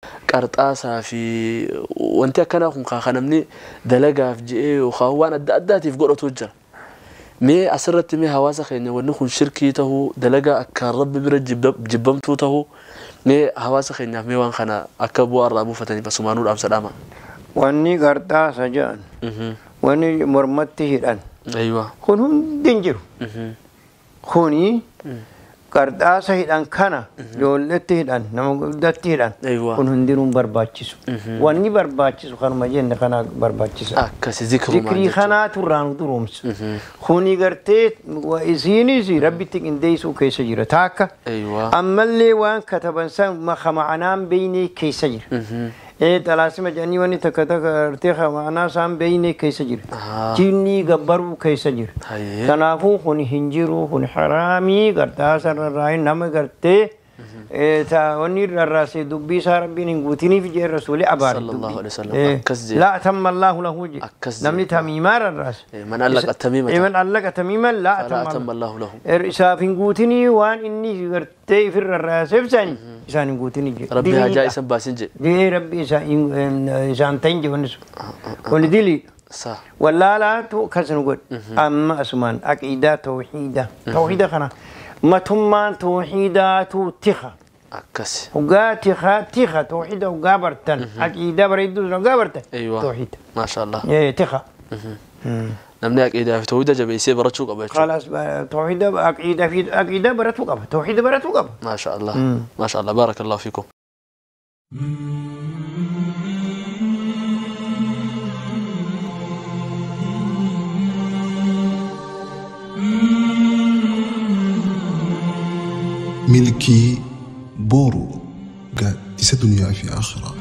Qarxaasaa fi wanti akkanaa kun kan namni dalagaaf je'ee yookaan waan adda addaatiif godhatu jira. Mee asirratti mee hawaasa keenya wanni kun shirkii tahuu, dalagaa akkaan Rabbi bira jibbamtuu tahuu, mee hawaasa keenyaaf mee waan kana akka bu'aa irraa buufataniif asumaanuu dhaamsa dhaama. Wanni qarxaasa jedhan, wanni mormatti hidhan kun hundi hin jiru. Kuni qarxaasa hidhan kana ijoolletti hidhan, nama guddatti hidhan, kun hundinuu hin barbaachisu. Wanni barbaachisu kanuma jenne kana barbaachisa. Akkasi zikrumaan Zikrii jechuudha. Kanaatu irraa nu duroomsa. Kuni gartee isiinis Rabbitti qindeessuu keessa jira taakka. Ammallee waan kataban san ma'anaan beeynee keessa jira. Xalaasima jedhanii wanni takka takka gartee ma'anaa isaan beeynee keessa jira. Jinnii gabbaruu keessa jira. Kanaafuu kun hin jiru, kun haraamii. Qarxaasa irraa nama gartee wanni rarraasee dubbii isaa Rabbiin hin guutiniif jee Rasuuli abaare. Sallallahu alaihi wasallam. Akkas jee. Laa atamma Allahu lahu jee. Akkas jee. Namni tamiimaa rarraase. Man allaqa tamiimata. Man allaqa tamiiman laa falaa atamma atamma Allahu lahu. Isaaf hin guutinii, waan inni gartee ifirra rarraaseef sani isaan hin guutinii jee. Rabbi hajaa isan baasin jee. Jee Rabbi isaan ta'in jee wanni sun. Kuni diliidha. Sa. Wallaalaatu akkas nu godhe. Amma asumaan aqiidaa tawxiida. Tawxiida kana matummaan tawxiidaatu tika. Akkasi. Hoggaa tika tika tawxiida hoggaa bartan, aqiidaa bareedduu sun hoggaa bartan tawxiida. Maasha Allah. Tika. Namni aqiidaa fi tawhiida jabeessee barachuu qaba jechuudha. خلاص tawxiida aqiidaa fi aqiidaa baratuu qaba. Tawxiida baratuu qaba. Maasha Allah. Maasha Allah. Baarakallahu fiikum. Milkii Booruu, gaaddisa duniyaa fi akhiraa.